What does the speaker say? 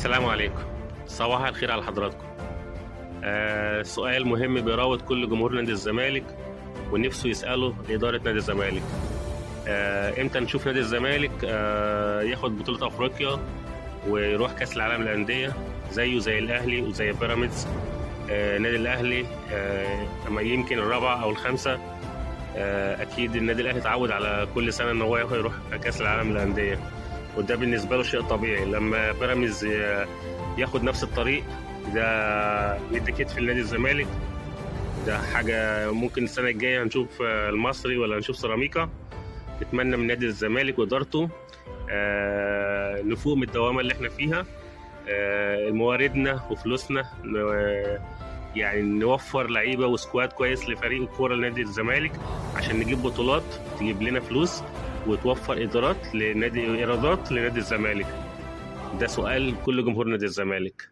السلام عليكم، صباح الخير على حضراتكم. سؤال مهم بيراود كل جمهور نادي الزمالك ونفسه يسأله لإدارة نادي الزمالك. امتى نشوف نادي الزمالك ياخد بطولة أفريقيا ويروح كأس العالم للأندية زيه زي الأهلي وزي بيراميدز؟ النادي الأهلي لما يمكن الرابعة أو الخامسة. أكيد النادي الأهلي اتعود على كل سنة إن هو يروح كأس العالم للأندية، وده بالنسبة له شيء طبيعي. لما بيراميدز ياخد نفس الطريق ده يدي كتف لنادي الزمالك، ده حاجة ممكن السنة الجاية هنشوف المصري ولا هنشوف سيراميكا. نتمنى من نادي الزمالك وإدارته نفوق من الدوامة اللي احنا فيها، مواردنا وفلوسنا، يعني نوفر لعيبة و squad كويس لفريق الكورة لنادي الزمالك عشان نجيب بطولات تجيب لنا فلوس وتوفر إيرادات لنادي الزمالك. ده سؤال كل جمهور نادي الزمالك.